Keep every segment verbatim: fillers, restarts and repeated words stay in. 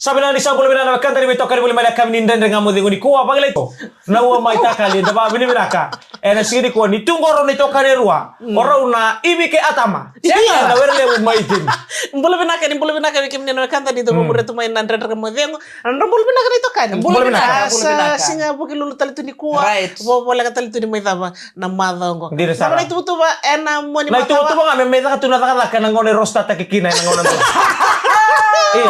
Sa vinaka ni sa bula vinaka na wekada ni veitokani voli mai na yakavi ni Dredre Ga Mo Cegu nikua, vakilai tu na ua mai Takali, da vakavinavinaka. Ena siga nikua ni tu qori na itokani e rua. Mm. O rau na Ivi kei Atama. Sega. Ena Werelevu mai Tini. Bula vinaka, ni bula vinaka vei kemuni na wekada ni dau vakamuria tu mai na Dredre Ga Mo Cegu. Na bula vinaka na itokani. Bula vinaka. Bula vinaka. A, sa siga Vukelulu tale tu nikua. Right. Vo, voleka tale tu ni mai cava na macawa oqo. Dina sara. Na ituvatuva ena mua ni macawa. Na ituvatuva ga me mai caka tu na cakacaka ena gauna e roast-taki kina ena gauna tu. Io.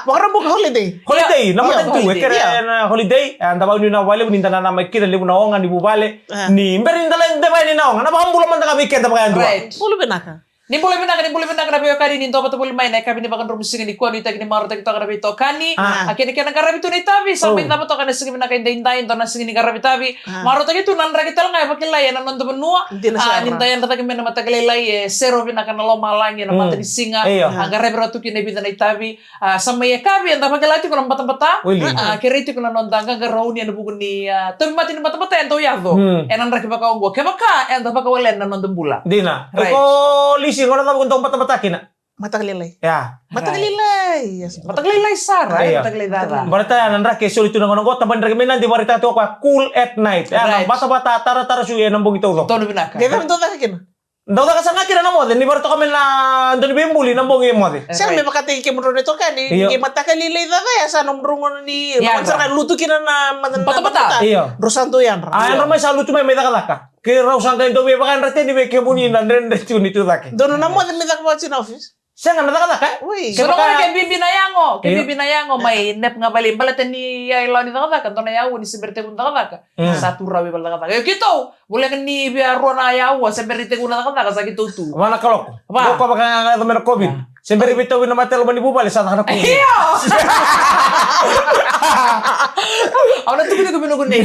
Vakarau buka holiday. Holiday, na matanitu, e kere na holiday, e, da vakanuinui vakalevu ni da nanamaki kina, levu na oga ni vuvale, ni bera ni da lai deva yani na oga, na vakabula mada ga vei keda vakayadua. Right. Bula vinaka. Ni bula vinaka, ni bula vinaka na veiwekani ni dau vata voli mai na yakavi ni vakadromu siga nikua, nuitaki ni marautaki toka na veitokani. A kena, kena qaravi tu na itavi, sa mai cava toka na siga vinaka edaidai, dua na siga ni qaravi tavi. Marautaki tu na draki tale ga e vakilai ena noda vanua. Dina sara. Ni da yadra cake mai na mataka lailai, e sero vinaka na lomalagi ena mata ni siga. Io. A qaravi rawa tu kina e vica na itavi. A, sa mai yakavi, eda vakila tiko na batabata. Wili. A, kerei tiko na noda qaqarauni ena vuku ni, a, tauvimate ni batabata e dau yaco. Mm. Ena draki vaka oqo. Kevaka eda vakawalena na noda bula. Dina. Right. Iko Lisi, gauna cava ko dau batabata kina? Mataka lailai. Ia. Mataka lailai. Yes. Mataka lailai sara, e, mataka lailai cava. Baleta ya na draki e soli tu na gauna oqo, tabana ni draki mai Nadi, vakaraitaka tiko o koya cool at night. Ya, na batabata taratara sui ena bogi taucoko. Tonu vinaka. Qai cava dau caka kina? Dau caka sara ga kina na moce, ni vakarau toka mai na dau ni veibuli na bogi e moce. Sega, me vakataki kemudrau na itokani, ni qai mataka lailai cava ya sa nomudrau gauna ni, na gauna sara ga e lutu kina na, na batabata. Io. Drau sa dau yadra. A, yadra mai sa lutu mai, mai cakacaka. Keirau sa qai dau vei vakayadra tani vei kemuni na dredre tiko ni tu cake. Donu na moce me caka vaka tiko na office. Sega na cakacaka, e? Ui. So na gauna ke bibi na yago, ke bibi na yago mai nap ga vale, baleta ni ya i lawa ni cakacaka, dua na yaua ni se bera tekivu na cakacaka. Mm. Sa tu rawa i vale cakacaka. Io, keitou, voleka ni via rua na yaua se bera tekivu na cakacaka, sa keitou tu. Va na kaloko. Va. Ko vaka ga yaco mai na COVID. Se bera veitauvi na mate loma ni vuvale, sa caka na COVID. Io. Au na tukutuku vei noqu nei.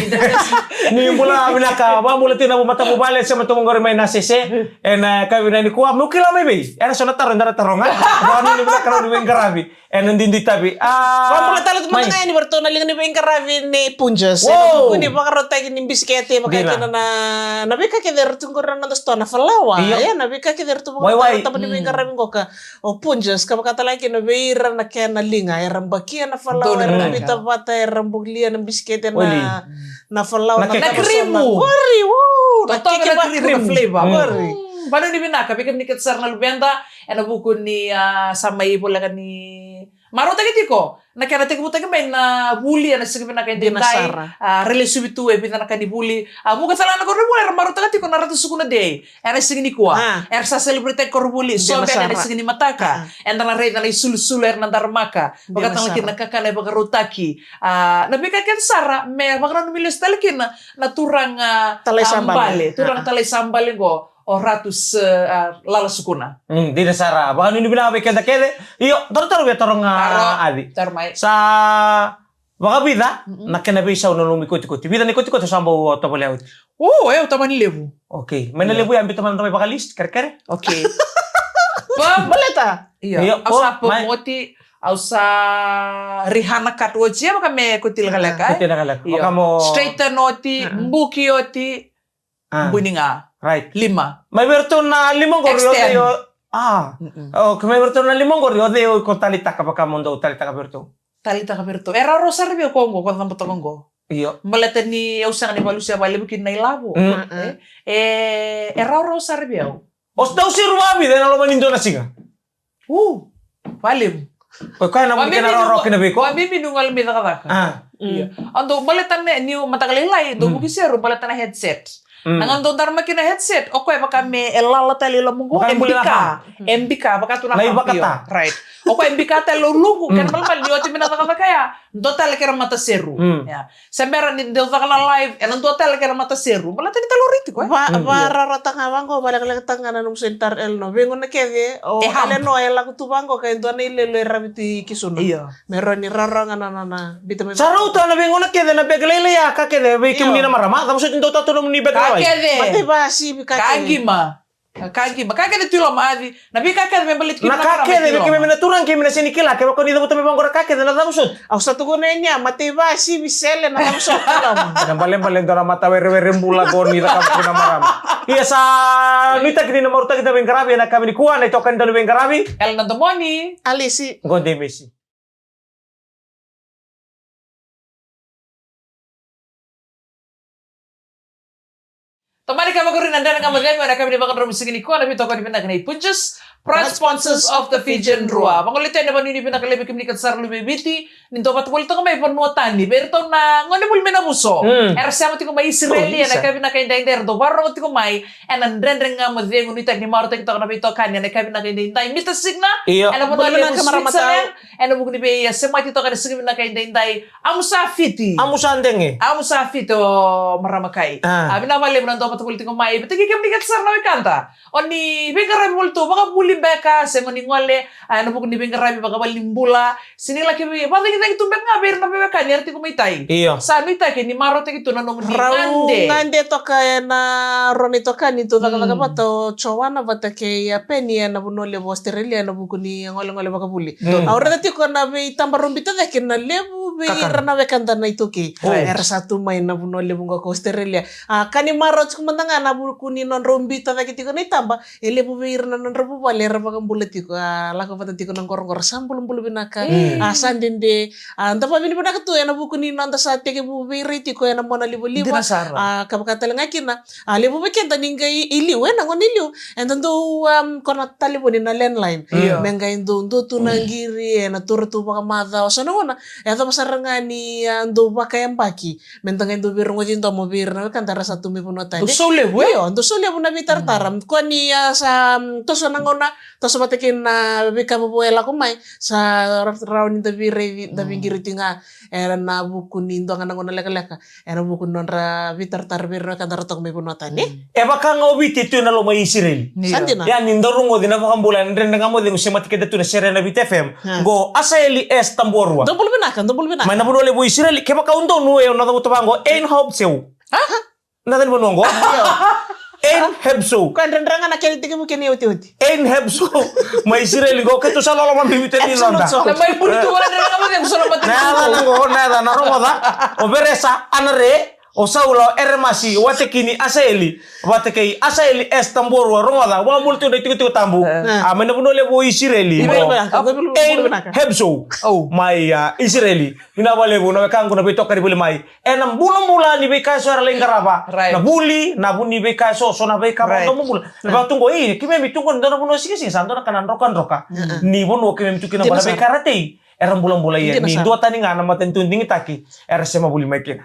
Ni bula vinaka, vakabula tiko na matavuvale, se matavuvale mai na sese. Ena yakavi nikua, meu kila mai vei. Era so na taro, eda na taroga. Vakanuinui vinaka na veiqaravi. Ena didi tavi. A, vakabula tale tu mada ga yani vei ratou na liga ni veiqaravi ni Punjas. Ena vuku ni vakarautaki ni bisikete, vaka kina na, na veika kece era tu qori na noda sitoa na falawa. Io. Ia, na veika kece era tu vaka na tabana ni veiqaravi qoka. O Punjas, ka vaka tale ga kina vei ira na kena liga. Era bakia na falawa, era vita vata, era bulia na bisikete na, na falawa, na krimu. Qori, u, na keke vakakrimu. Qori. Vakanuinui vinaka vei kemuni kece sara na luveda, ena vuku ni, a, sa mai voleka ni marautaki tiko na kena tekivutaki mai na vuli ena siga vinaka edaidai. A, ra lesuvi tu e vica na ka ni vuli. A, vuqa tale na koronivuli era marautaka tiko na Ratu Sukuna Day ena siga nikua. Era sa celebrate-taki koronivuli so beka ena siga ni mataka. Eda na raica na isulusulu era na daramaka. Vaka tale kina na kakana e vakarautaki. A, na veika kece sara me vakananumi lesu tale kina na turaga talai sa bale. Turaga talai sa bale qo, o Ratu, a, Lala Sukuna. Mm, dina sara. Vakanuinui vinaka vei keda kece. Io, taro, taro via taroga, Adi. Taro mai. Sa vakavica na kena veisau na nomu ikotikoti? Vica na ikotikoti sa bau tovolea oti? O, e, au tamani levu. Okay. Mai na levu ya, biuta mai na mai vakalist, kerekere. Okay. Baleta. Io. Au sa pamoti, au sa Rihanna cut oti, e vaka me koti lekaleka. Koti lekaleka. Io. Vaka mo straighten oti, buki oti. Buni ga. Right. Lima. Mai vei ratou na lima qori o cei o, a. Okay, mai vei ratou na lima qori o cei o iko taleitaka vaka mo dau taleitaka vei ratou? Taleitaka vei ratou. E rawarawa sara vei au ko qo, ko cabataka qo. Io. Baleta ni au sega ni valusia vakalevu kina na ilavo. E, e rawarawa sara vei au. O dau seru vakavica ena loma ni dua na siga? U, valevu. O koya na vuli kena rorokina vei iko? Vakabibi niu gole mai cakacaka. A. Io. Au dau baleta na, niu mataka lailai, dau vuki seru, baleta na headset. Na gauna dau daramaki na headset, o koya vaka me e lala tale i loma qo, e bika. E bika, vaka tu na ivakata. Right. O koya e bika tale i loma qo, kena malemale ni oti mai na cakacaka ya, dua tale kena mataseru. Ia. Se bera ni dau caka na live, ena dua tale kena mataseru. Baleta ni talori tiko, e? Va, vararataka ga vaqo, valekalekataka ga na nomu senitar Elno. Veigauna kece, o Elno e lako tu vaqo, ka e dua na ilelo e ravi tu i Kisuna. Io. Me rawa ni rawarawa ga na nona bita mai. Sa rauta na veigauna kece na beka lailai ya, ka kece, vei kemuni na marama, cava soti dau tatu nomuni beka lailai? Ka kece. Mate vasivi, ka kece. Ka qima. Ka qima, ka kece tu i loma, Adi. Na veika kece me baleti kina na ka kece, vei keimami na turaga keimami na sega ni kila, kevaka ni cavuta mai vaqo na ka kece, na cava soti? Au sa tukuna yani ya, matei vasivi, sele, na cava soti tu i loma. Na balebale dua na mata werewere bula qo ni cakava tu na marama. Ia sa nuitaki ni na marautaki na veiqaravi ena yakavi nikua, na itokani dau ni veiqaravi. Elna Domoni. Alisi. Qo Demesi. Tomani ka vakuri na Dredre Ga Mo Cegu ena yakavi ni vakadromu siga nikua, na veitokoni vinaka nei Punjas, proud sponsors of the Fijian Drua. Vagolei tu ena vanua ni vinaka levu kemuni ka sara luve Viti, ni dau vata voli toka mai vanua tani vei iratou na gone voli mai na vuso. Mm. Era sema tiko mai Isireli ena yakavi vinaka edaidai, era dau vakarorogo tiko mai ena Dredre Ga Mo Cegu. Nuitaki ni marautaki toka na veitokani ena yakavi vinaka edaidai, Mita Signa. Io. Ena vanua levu Switzerland, ena vuku ni veisemati toka ena siga vinaka edaidai. Amusa Fiti. Amusa Dege. Amusa Fiti o marama kai. Ah. A, vinaka vakalevu na dau vata voli tiko mai. Vata kei kemuni kece sara na wekada. O ni veiqaravi voli tu, vakavuli beka, sega ni gole, a, ena vuku ni veiqaravi vakavale ni bula. Sega ni laki vei, vakacagicagi tu beka ga vei ira na veiwekani era tiko mai tai. Io. Sa nuitaki ni marautaki tu na nomuni gade. Rau gade toka ena rua na itokani tu cakacaka vata, o Joana vata kei a Peni ena vanua levu Australia ena vuku ni golegole vakavuli. Mm. Au raica tiko na veitaba rau biuta cake na levu vei ira na wekada na iTaukei. Right. Era sa tu mai na vanua levu qo ko Australia. A, ka ni marau tiko mada ga na vuku ni nodrau biuta cake tiko na itaba, e levu vei ira na nodra vuvale era vakabula tiko, a, lako vata tiko na qoroqoro, sa bulabula vinaka, mm, a, sa dede, a, da vavinavinaka tu ena vuku ni noda sa tekivu veirai tiko ena monalivaliva. Dina sara. A, ka vaka tale ga kina, a, levu vei keda ni qai i liu, ena gauna i liu, eda dau, um, ko na talevoni na landline. Io. Me qai dau, dau tu na qiri, ena taura tu vakamacawa, so na gauna, e yacova sara ga ni, a, dau vakayabaki. Meda qai dau veirogoci domo vei ira na wekada era sa tu mai vanua tani. Dau sau levu, e? Io, dau sau levu na veitaratara. Mm. Ko ni, a, sa, mm, toso na gauna, toso vata kei na veika vovou e lako mai, sa ra-, rawa ni da veiraici, da veiqiri tiko ga ena vuku ni dua ga na gauna lekaleka, ena vuku ni nodra veitaratara vei ira na wekada era toka mai vanua tani. Mm. E vaka ga o Viti e tu ena loma i Isireli. Io. Sa dina. Ia ni dau rogoci na vakabula ena Dredre Ga Mo Cegu, semati keda tu na sere ena Viti F M. Ha. Qo Asaeli S Tabuarua. Dou bula vinaka, dou bula vinaka. Mai na vanua levu Isireli, kevaka au donu, au na cavuta vaqo, Ein Hobseu. Ha? Na cava ni vanua qo? Ein Hebsou. Ko e Dredre Ga na kena itekivu kena iotioti. Ein Hebsou. Mai Isireli qo, keitou sa loloma bibi tu ni noda. Excellent song. Na mai buli tu wale Dredre Ga Mo Cegu, sa loloma tu. Na yaca na qo, na yaca na rogoca. O Veresa, Anare, o Saula, o Eremasi, o Watekini, Asaeli. Vata kei Asaeli S Tabuarua, rogoca, vakabula tu na itikotiko tabu. Eh. A, mai na vanua levu o Isireli. Io, qo. Io, io, io. Ein Hebsou. Oh. Mai, a, Isireli. Vinaka vakalevu na wekaqu na veitokani voli mai. Ena bulabula ni veika eso era lai qarava. Right. Na vuli, na vu ni veika eso, so na veika, right, vakadomobula. Na, right, vaka tu qo, i, keimami tu qo, dua na vanua sigasiga, sa dua na ka na drokadroka. Mm-mm. Ni vanua keimami tu kina, dina sara, na veika ra tei, era bulabula, ia. Dina sara. Ni dua tani ga na matanitu digitaki era sema voli mai kina.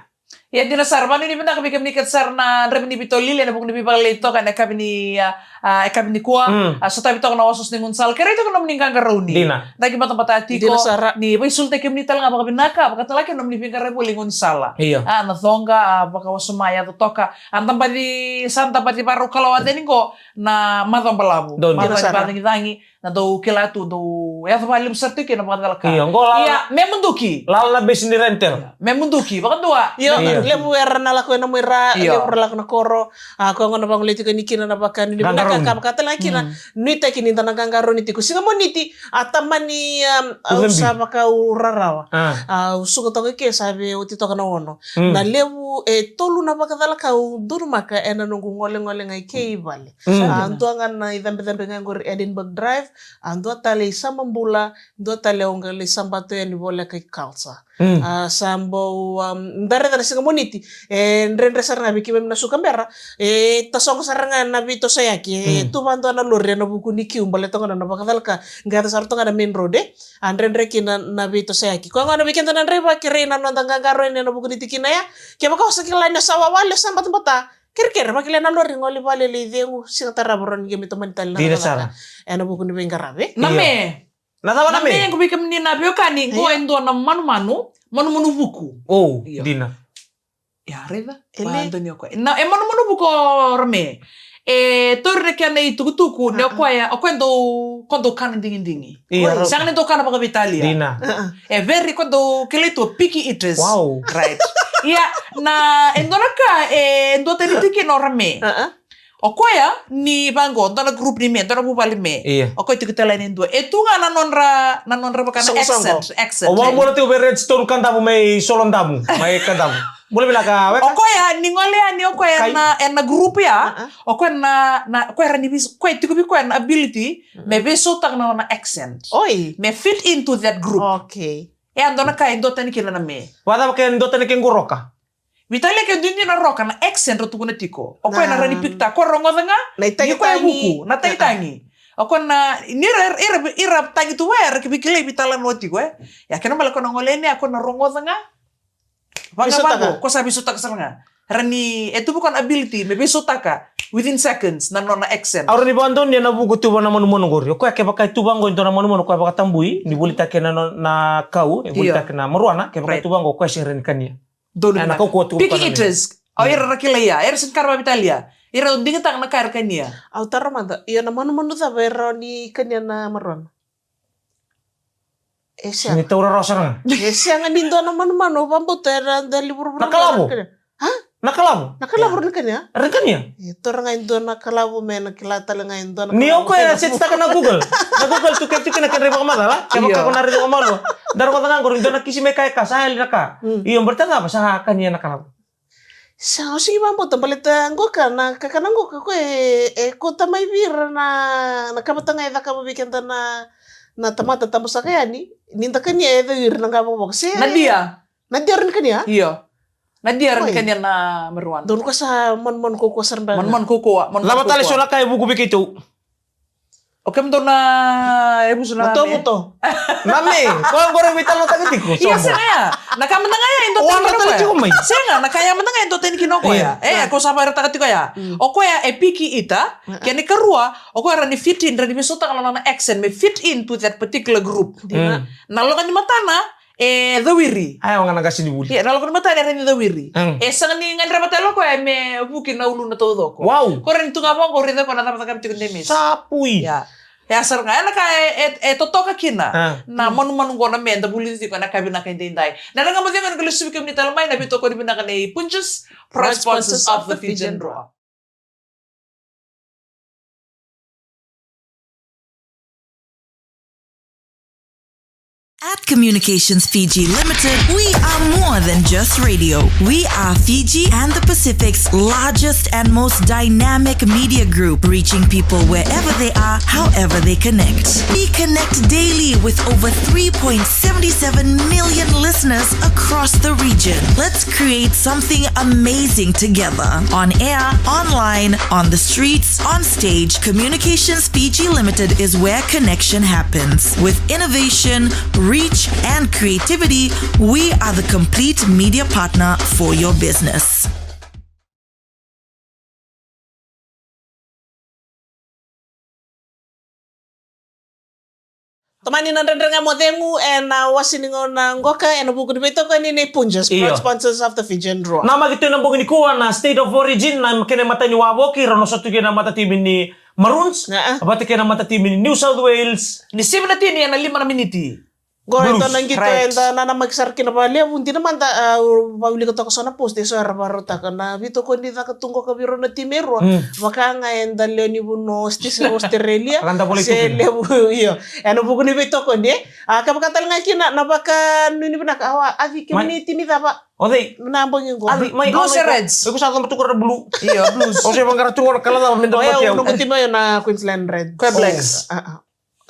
Ia, dina sara, vakanuinui vinaka vei kemuni kece sara na draiva ni veitolili, ena vuku ni veivakalei toka ena yakavi ni, a, a, yakavi nikua. Mm. A, sotavi toka na osooso ni gaunisala, kerei toka na nomuni qaqarauni. Dina. Daki batabata tiko. Dina sara. Ni veisolitaki kemuni tale ga vakavinaka, vaka tale ga kina nomuni veiqaravi voli gaunisala. Io. A, na coqa, a, vakawasoma, yaco toka. A, da baci, sa da baci varau kalawa tani qo na macawa balavu. Dou. Macawa ni, dina sara, vacagicagi, na dou kila tu, dou yaco vakalevu sara tu kina na vakacalaka. Io, qo lala. Ia, me muduki. Lala na base ni rental. Me muduki, vakadua. Io, io, levu era na lako ena mai ra, io, levu era lako na koro. A, koya gona vagolei tiko ni kina na vakanuinui vinaka, qaqarauni, ka vaka tale ga kina. Mm. Nuitaki ni da na qaqarauni tiko. Siga Moniti, a, tamani, um, au sa vakaurarawa. A. A, au suka toka ke sa veioti toka na ono. Mm. Na levu e tolu na vakacalaka au donumaka ena noqu golegole ga i ke i vale. Mm. A, dua ga na icabecabe ga qori Edinburgh Drive, a, dua tale i Samabula, dua tale au qai lai sabato yani voleka i Culture. Mm. A, sa bau, um, da raica na siga Moniti, e dredre sara ga vei keimami na suka bera, e tasogo sara ga na veitosoyaki, e, mm, tu vadua na lori ena vuku ni kiu, baleta gona na vakacalaka, qai yaco sara toka na main road, e, a dredre kina na veitosoyaki. Koya gona vei keda na draiva, kerei na noda qaqarauni ena vuku ni tikina ya, kevaka o sa kila ni o sa wawale, o sa batabata, kerekere, vakila na lori, gole i vale, lai cegu, siga tarava rawa ni qai mai tomani tale na, dina sara, ena vuku ni veiqaravi. Na, io, me. Na cava na me? Na me qo vei kemuni na veiwekani, qo, io, e dua na manumanu, manumanu vuku. O, io, dina. Ia, raica. Ele. Vadua ni o koya. Na, e manumanu vuku o Rame. E tauri na kena itukutuku, ni o, ah, ah, koya, o koya dau, ko dau kana digidigi. Io. Sega ni dau kana vakaveitalia. Dina. Ah, ah. E very, ko dau kilai tu, picky eaters. Wow. Right. Ia, na, e dua na ka, e dua tani tiko kina o Rame. Ah, ah. O koya ni vaqo, dua na group ni me, dua na vuvale me. Io. O koya tiko tale ni dua. E tu ga na nodra, na nodra vaka na soqosoqo, accent, accent. O vakamola tiko vei Redstone Kadavu mai Solodavu, mai Kadavu. Bula vinaka, weka. O koya ni gole yani o koya, kai, na, ena group ya. Uh-uh. O koya na, na, koya ra ni vis-, koya tiko vei koya na ability, mm, me veisautaka na nona accent. Oi. Me fit into that group. Okay. E a dua na ka e dua tani kina na me. Vakacava ke dua tani ke qoroka? Vitalia, ke duidui na roka, na accent ra tukuna tiko. O koya na rawa ni pick-taka, ko rogoca ga. Na itagitagi. Ni koya e vuku, na tagitagi. O koya na, ni ra, ira, ira tagi tu vaya, era ke veikilai veitalanoa tiko, e. Ia, kena ibalebale ko na gole yani, o koya na rogoca ga. Vaqo, vaqo, ko sa veisautaka sara ga. Rawa ni, e tu vei koya na ability me veisautaka within seconds na nona accent. Au rawa ni vakadonui ena vuku tu va na manumanu qori. O koya kevaka e tu vaqo e dua na manumanu, o koya vakatabui, ni volitaki na, na, na kau, e volitaki na marijuana, kevaka e tu vaqo, o koya sega ni rawa ni kania. Donu. E, na kaukauwa tu. Picky eaters. Au, ira ra kilai ya. Era sega ni kania, Vitalia. Ira digitaka na ka era kania. Au taro mada. Io, na manumanu cava e rawa ni kania na marijuana? E sega. Ni taura rawa sara ga. E sega ni dua na manumanu, au vakabauta era dali vuravura. Na kalavo? Ha? Na kalavo? Na kalavo era na kania? Era na kania? E, taura ga e dua na kalavo me na kila tale ga e dua na kalavo. Ni o koya e setitaka na Google. Na Google tu ke tu kina, ke dra ivakamacala. Kevaka ko na raica vakamalua. Da rogoca ga qori dua na kisi mai ka e ka, sa yali na ka. Mm. Io, baleta cava sa kania na kalavo? Sa, au sega ni vakabauta baleta qoka, na kakana qoka ko e, e kauta mai vei ira na, na ka vata ga e cakava vei keda na, na tamata tabusaka yani. Ni da kania e cau ira na qavokavoka. Se na dia. Na dia ra na kania? Io. Na dia ra na kania na marijuana. Donu ka sa manumanu kaukauwa sara beka. Manumanu kaukauwa, manumanu kaukauwa. Cava tale so na ka e vuku vei keitou? O kemudou na yavusa na me. Butobuto. Na me, ko qori veitalanoataka tiko. Io, sega ya. Na ka mada ga ya e dua tani kina o koya. Sega, na ka ya mada ga e dua tani kina o koya. Io. E, ko sa vakaraitaka tiko ya. Mm. O koya e picky eater, kena ikarua, o koya rawa ni fit in, rawa ni veisautaka na nona accent me fit into that particular group. Dina. Mm. Na loka ni matana, e cawiri. Aya, o ga na qasenivuli. Ia, na loka ni matana e rawa ni cawiri. Mm. E sega ni gadreva tale o koya me vuki na uluna taucoko. Wow. Ko rawa ni tu ga vaqo, raica o koya na cavacava tiko na me. Sa pui. Ia. Ia sara ga, ena ka e, e, e totoka kina. Ah. Na manumanu qo na me da vulica tiko ena ka vinaka edaidai. Na raica mo cegu, ena qai lesu vei kemuni tale mai na veitokoni vinaka nei Punjas, proud sponsors of the Fijian Drua. At Communications Fiji Limited, we are more than just radio. We are Fiji and the Pacific's largest and most dynamic media group, reaching people wherever they are, however they connect. We connect daily with over three point seven seven million listeners across the region. Let's create something amazing together. On air, online, on the streets, on stage, Communications Fiji Limited is where connection happens. With innovation, reach, and creativity, we are the complete media partner for your business. Tomani na Dredre Ga Mo Cegu ena wase ni gauna qoka ena vuku ni veitokoni nei Punjas, proud sponsors of the Fijian Drua. Namaki tu ena bogi nikua na State of Origin, na kena imatai ni wavoki, rau na sotu kina na matatimi ni Maroons vata kei na matatimi ni New South Wales. Ni sivi na tini ena lima na miniti. Qo e dua na qito eda nanamaki sara kina vakalevu, dina mada, a, au vakaulika toka so na post eso era vakarautaka na veitokoni caka tu qoka vei rau na timi e rua. Mm. Vaka ga eda lewe ni vanua o Aus-, Australia. Se levu, io. Ena vuku ni veitokoni, e. A, ka vaka tale ga kina na vakanuinui vinaka, a, a, Avi, kemuni timi cava? O cei? Na bogi qo. Avi, mai, Blues e Reds? Iko sa coma tu qo na Blue. Io, Blues. O se vaqara tu qo na kala cava me da mati au. O yau, noqu timi o yau na Queensland Reds. Ko e Blacks? A, a.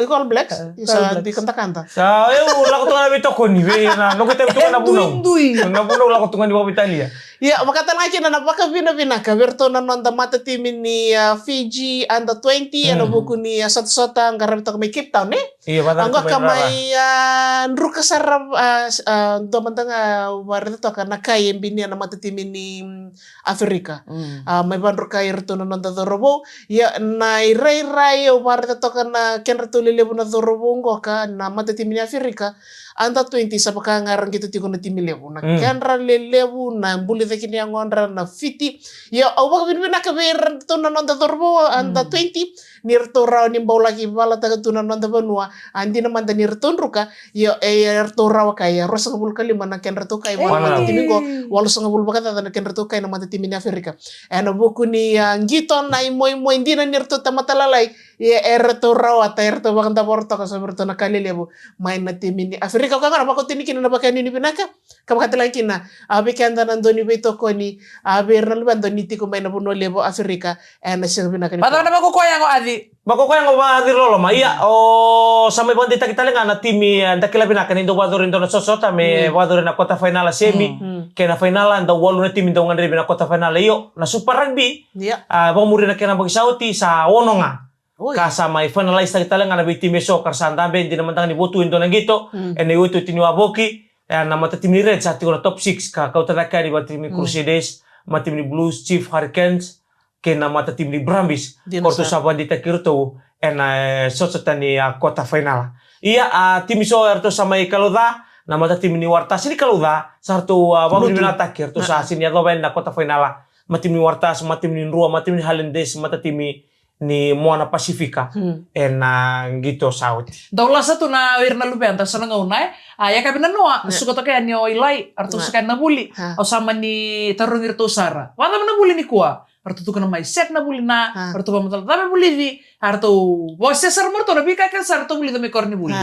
Iko All Blacks? Io, sa dui kadakada. Sa, e, au lako tu ga na veitokoni, vei na, noqu itavi tu ga na vunau. Duidui. Na vunau lako tu ga ni vakaveitalia. Ia, vaka tale ga kina na vakavinavinaka vei iratou na noda matatimi ni, a, Fiji under twenty, ena vuku ni, a, sotasota, qaravi toka mai Cape Town, e? Io, vaka tale ga mai, a, druka sara, a, dua mada ga au vakaraica toka na kai e binia na matatimi ni, mm, Aferika. Mm. A, mai vakadrukai iratou na noda cauravou. Ia, na irairai au vakaraica toka na kedratou lelevu na cauravou qoka, na matatimi ni Aferika, under twenty, sa vaka ga era qito tiko na timi levu. Na kedra lelevu, na buli cake ni yagodra, na fiti. Ia, au vakavinavinaka vei iratou na noda cauravou under twenty, ni ratou rawa ni bau laki valataka tu na noda vanua, a dina mada ni ratou druka, ia, e, e ratou rawa kai, e ruasagavulu ka lima na kedratou kai, vua na timi qo, walusagavulu vakacaca na kedratou kai na matatimi ni Aferika. Ena vuku ni, a, qito, na imoimoi dina ni ratou tamata lalai, ia, e ratou rawata, e ratou vakadavora toka so vei ratou na ka lelevu mai na timi ni Aferika. Ka ga na vakatini kina na vakanuinui vinaka, ka vaka tale ga kina, a, vei keda na dau ni veitokoni, a, vei ira na luveda ni tiko mai na vanua levu o Aferika, ena siga vinaka ni. Vacava na vakakoya qo, Avi? Vakakoya ga vaciri loloma. Ia, o sa mai vakadeitaki tale ga na timi, e, da kila vinaka ni dau vacori dua na sotasota me vacori na quarter final semi. Kei na final, dau walu na timi dau gadrevi na quarter final. Io, na Super Rugby. Ia. A, vakamuri na kena boki sa oti, sa ono ga. Oi. Ka sa mai finalize taki tale ga na veitimi eso, ka ra sa dabe, dina mada ga ni votu e dua na qito. Ena iotioti ni wavoki, e, na matatimi ni Reds sa tiko na top six, ka kauta cake yani vei timi ni Crusaders, matatimi ni Blues, Chief, Hurricanes, kei na matatimi ni Brumbies. Dina. Ko ratou sa vakadeitaki iratou ena, e, sotasota ni, a, quarter final. Ia, a, timi so eratou sa mai kalouca, na matatimi ni Waratasi ni kalouca, sa ratou, a, vakavinavinakataki, eratou sa sini yacova yani na quarter final. Matatimi ni Waratasi, matatimi ni Drua, matatimi ni Highlanders, matatimi ni Moana Pasifika, ena qito sa oti. Dau lasa tu na o ira na luveda, so na gauna, e. A, yakavi na noa, suka toka yani o Ilai, eratou suka yani na vuli, au sa mani tarogi iratou sara. Vakacava na vuli nikua? Eratou tukuna mai, set na vuli na, eratou vakamacala cava e vulici, eratou vakasesara mai ratou na veika kece sara eratou vulica mai koro ni vuli.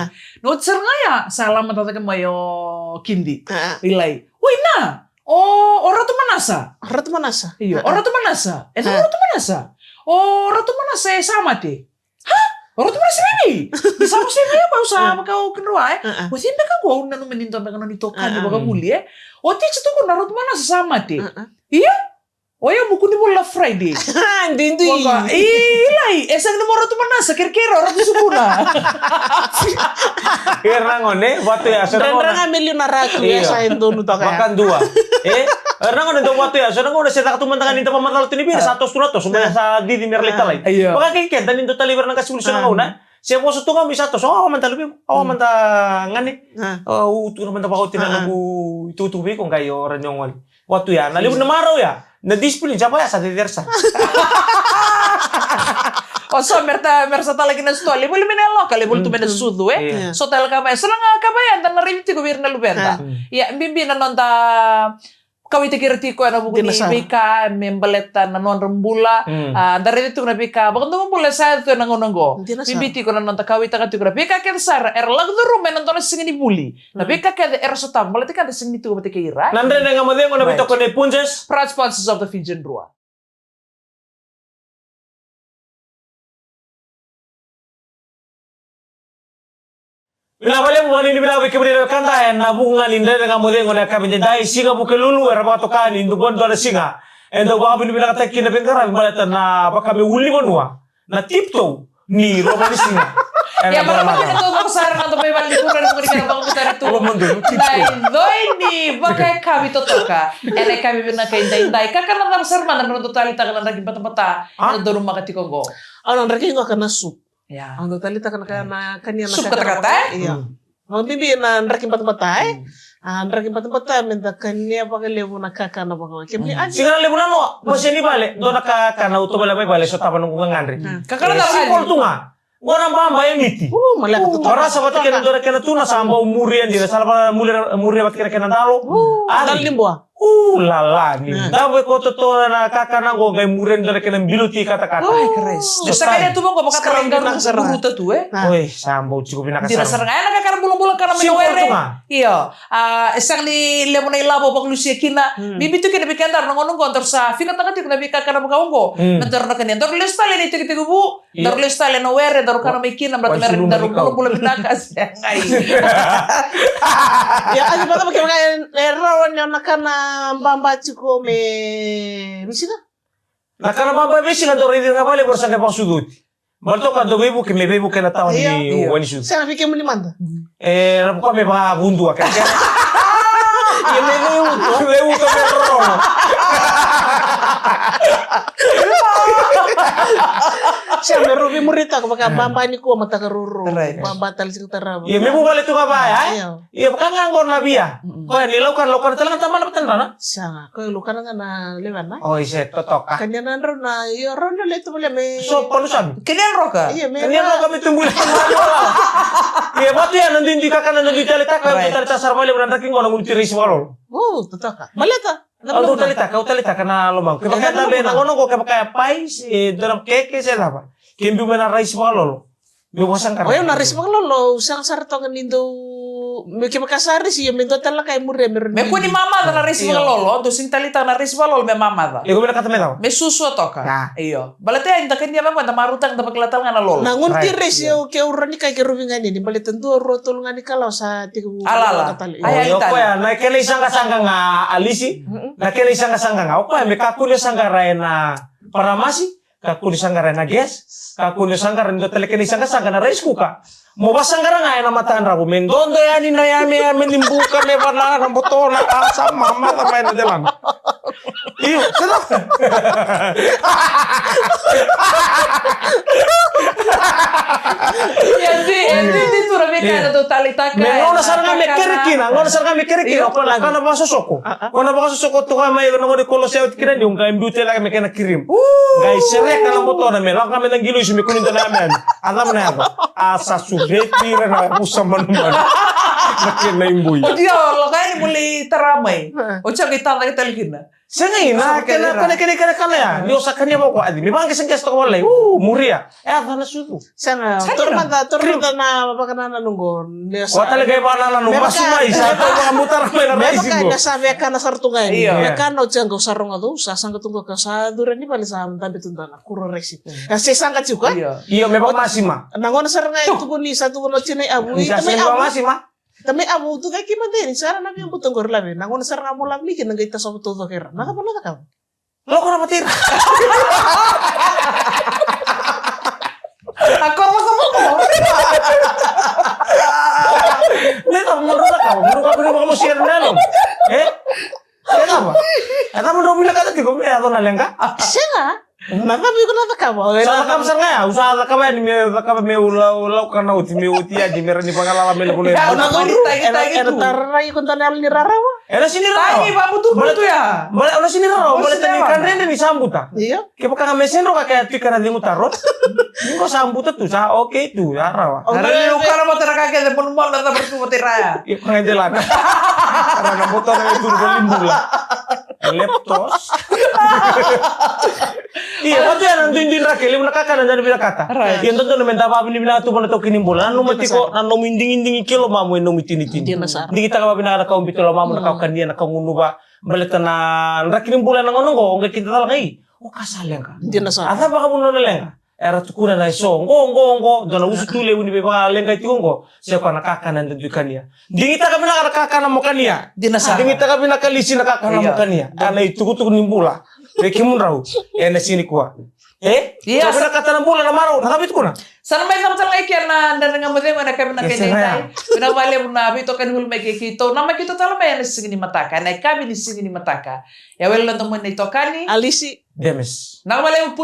Na oti sara ga ya, sa lama cake mai o Kidi. Ilai. Oi na, o, o Ratu Manasa. Ratu Manasa. Io, o Ratu Manasa. E cava o Ratu Manasa? O Ratu Manasa e sa mate. Ha? O Ratu Manasa vei? Ni sa mate vei, au sa vaka au kidroa, e. O cei beka qo, au nanuma ni dua beka nona itokani vakavuli, e. O tei tukuna Ratu Manasa sa mate. Ia? O ya muku ni vula Friday. Duidui. Vaka, i, Ilai, e sega ni mo Ratu Manasa, kerekere o Ratu Sukuna. Era na gone, vatu ya, so na gone. Dredre ga me liu na ratu, ya sa e donu toka ya. Vakadua. E? Era na gone, dau vatu ya, so na gone, se caka tu mada ga ni dau vakamacala tu ni vei, sa toso tu na toso, mada sa cici ni ra lai talai. Io. Vaka kei keda ni dau talai vei ira na qasenivuli so na gauna. Se vosa tu ga mai sa toso, o, mada luve, o, mada gane. O, u tu na mada vakaoti na noqu itukutuku vei iko qai o ra ni o gole. Vatu ya, na levu na marau ya. Na discipline, sa vaya sa cecere sara. O so, mera ta, mera sa tala ki na sitoa, levu, levu me na loka, levu tu me na sucu, e? So tale ka vaya, so na ga ka vaya, da na raici tiko vei ira na luveda. Ia, bibi na noda kauwaitaki ira tiko ena vuku ni veika me baleta na nodra bula. A, da raica tiko na veika vakadomobula sa yaco tu ena gauna oqo. Bibi tiko na noda kauwaitaka tiko na veika kece sara era lako curuma ena dua na siga ni vuli. Na veika kece era sotava baleta keda sega ni tiko vata kei ira. Na Dredre Ga Mo Cegu, na veitokoni nei Punjas. Proud sponsors of the Fijian Drua. Vinaka vakalevu, vakavinavinaka vei kemuni na wekada ena vuku ga ni Dredre Ga Mo Cegu ena yakavi edaidai, siga Vukelulu, era vakatoka ni dua, dua na siga e dau vakavinavinakataki kina veiqaravi baleta na vaka me ulunivanua na tiptoe ni loma ni siga. Ia, marama, na tou vaka sara na tou mai vale ni kura ni kura ni kena vakabutari tu. Na icoi ni vakayakavi totoka ena yakavi vinaka edaidai. Kakana cava sara mada na noda taleitaka na draki batabata ena donumaka tiko oqo? Au na draki oqo ka na sup. Ia. Au na taleitaka na ka, na kania na sup katakata, e? Ia. Au bibi na draki batabata, e? A, draki batabata me da kania vakalevu na kakana vakaoqo. Kemuni adi. Siga na levu na noa, bose ni vale, dua na kakana au tovolea mai vale, sotava noqu gagadre. Kakana cava? Simple tu ga. Qo na baba e miti. Maleka tu. Ora sa vata kena dua na kena tuna sa bau muria dina, sa lava muria, muria vata kena kena dalo. A, dalo ni bua. U la la, ni davo e koto toka na kakana qo qai muria dua na kena biluti katakata. Ai, Christ. Sa kania tu vaqo vaka tara i garu buruta tu, e? Oi, sa bau tiko vinaka sara. Dina sara ga, e na kakana bulabula kana mai na were. Io. A, e sega ni levu na ilavo vakalusia kina. Bibi tu kina vei keda na gauna oqo, daru sa finataka tiko na veikakana vaka oqo. Me daru na kania, daru lesu tale na itekitekivu. Daru lesu tale na were, daru kana mai kina, baleta me rawa ni daru bulabula vinaka, segai. Ia, a, ni vata vaka kevaka e rawa ni o na kana baba tiko me veisiga? Na kana baba e veisiga, daru raici ira ga vakalevu era sa qai vakasucu oti. Baleta toka dau veivuke, me veivuke na tawa ni wainisucu. Sega vei kemuni mada. E, na vuka me vakavudua kece. Ia me veiuto. Veiuto me rorogo. Sa me rau veimuritaka vaka baba nikua mataka roro. Baba tale siga tarava. Ia me vuvale tu ga vaya, e? Ia vaka ga qo na via. Koya ni laukana, laukana tale ga tamana vata na drana. Sa ga, koya laukana ga na levana. Oi, se totoka. Kania na drau na, io, rau na letu vale me. So palusami. Kania roka. Ia me. Kania roka me tubu. Ia vatu ya na duidui kakana, na dui taleitaka, taleitaka sara vakalevu na draki qo na gunu ti raisi vakalolo. O, totoka. Baleta. Au dau taleitaka, au taleitaka na lomaqu. Kevaka e dabe na gauna qo, kevaka e pai se dua na keke se cava, ke biu mai na raisi vakalolo. Meu vakasaqara. O yau na raisi vakalolo, au sega sara toka ni dau Me kevaka sa raisi, io, me dua tale na ka e muria me rawa ni. Me kua ni mamaca na raisi vakalolo, dou sega ni taleitaka na raisi vakalolo me mamaca. Iko vinakata me cava? Me suasua toka. Io. Baleta ya ni da kania vaqo, da marautaka, da vakila tale ga na lolo. Na gauna ti raisi, io, ke au rawa ni kaya, ke rau veiganeni, baleta dua, rua, tolu ga ni kalawa sa tekivu. Alala. Io, koya na kena isaqasaqa ga, Alisi. Na kena isaqasaqa ga. O koya me kakua ni saqara ena paramasi. Kakua ni saqara ena gas, kakua ni saqara ni dua tale kena isaqasaqa na rice cooker. Mo vasaqara ga ena matadravu me dodo yani na yameyame ni buka me vanana botona, a sa mamaca mai na delana. Io, sa da. Ia, si, e, si, si, tura me kana dou taleitaka. Me gauna sara ga me kere kina, gauna sara ga me kere kina, ko na kana vakasosoko. Ko na vakasosoko toka mai na gone kolo se oti kina ni qai biuta laka me kena cream. Qai sereka na botona me lako ga me na qilo isu me kua ni dua na yameyame. A cava na yaco? A sa sureti ira na vusa manumanu. Na kena ibui. O dia o lako yani mo lai tara mai. O tia qai tacake tale kina. Sega ina, kena, kena, kena, kena kala ya. Ni o sa kania vakaoqo, adi me vaqesaqesa toka wale. U, muria. E a cana sucu. Sega, toro mada, toro mada na vakanananu qo. Wa tale qai vakanananu masu mai, sa tau vakamutara mai na raisi qo. Na sa vekana sara tu ga yani. Io. Vekana o tia qo sa rogoca, sa saqa tu qo ka sa curu ni vale sa dabe tu dua na kuro raisi. E se saqa tiko, e? Io, me vakamasima. Na gona sara ga e tukuni, sa tukuna o tia na i avu. Ni sa sega ni vakamasima. Tamai avu tu cake mada yani, sara na via buta qori lave. Na gona sara ga mo lavili kina qai tasova taucoko era. Na cava na cakava? Lako na vata ira. A ko lako vata. Me cava mo drau cakava? Mo drau cakava mo sera na yalo. E? E cava? E cava mo drau vinakata tiko me yaco na leqa? Sega. Na cava iko na cakava? Sa cakava sara ga ya, au sa cakava yani me cakava me ula, ula kana oti, me oti yani, me rani vagalala me levu na. Ya, na cori tagi, tagi tu. Era tara iko dua na yalo ni rarawa. Era sini rarawa. Tagi, vabutubutu ya. Bale, era sini rarawa, bale tani kadrede ni sa buta. Io. Kevaka ga me sendro ka kaya tu i kana ligu taro. Ni ko sa buta tu, sa okay tu, ya rawa. Era ni ukana mo tara ka kece, mo, mo, na cava tu mo tara ya. Io, ka ga delana. Era na buta na tu ko limbula. Leptos. Ia, vatu ya na duidui draki, levu na kakana da na vinakata. Right. Ia, dodonu me da vavinavinaka tu vua na taukei ni bula. Na nomu tiko, na nomu digidigi kei lomamu e nomu itinitini. Dina sara. Digitaka vavinaka na ka o biuta e lomamu, na ka o kania, na ka o gunuva. Baleta na draki ni bula ena gauna oqo, o qai kida cala ga i. O ka sa leqa. Dina sara. A cava vakavuna na leqa? Era tukuna na eso, qo, qo, qo, dua na usutu levu ni veivakaleqai tiko qo, se koya na kakana eda dui kania. Digitaka vinaka na kakana mo kania. Dina sara. Digitaka vinaka lisi na kakana mo kania. A na itukutuku ni bula. Vei kemudrau, ena siga nikua. E? Io. Sa vinakata na bula na marau, na cava e tukuna? Sa na mai cava tale ga i kena dredre ga mo cegu ena yakavi vinaka ni dai. Vinaka vakalevu na veitokani voli mai kei keitou. Na mai keitou tale mai ena siga ni mataka, ena yakavi ni siga ni mataka. Ia wele na domoni na itokani. Alisi. Demes. Vinaka vakalevu.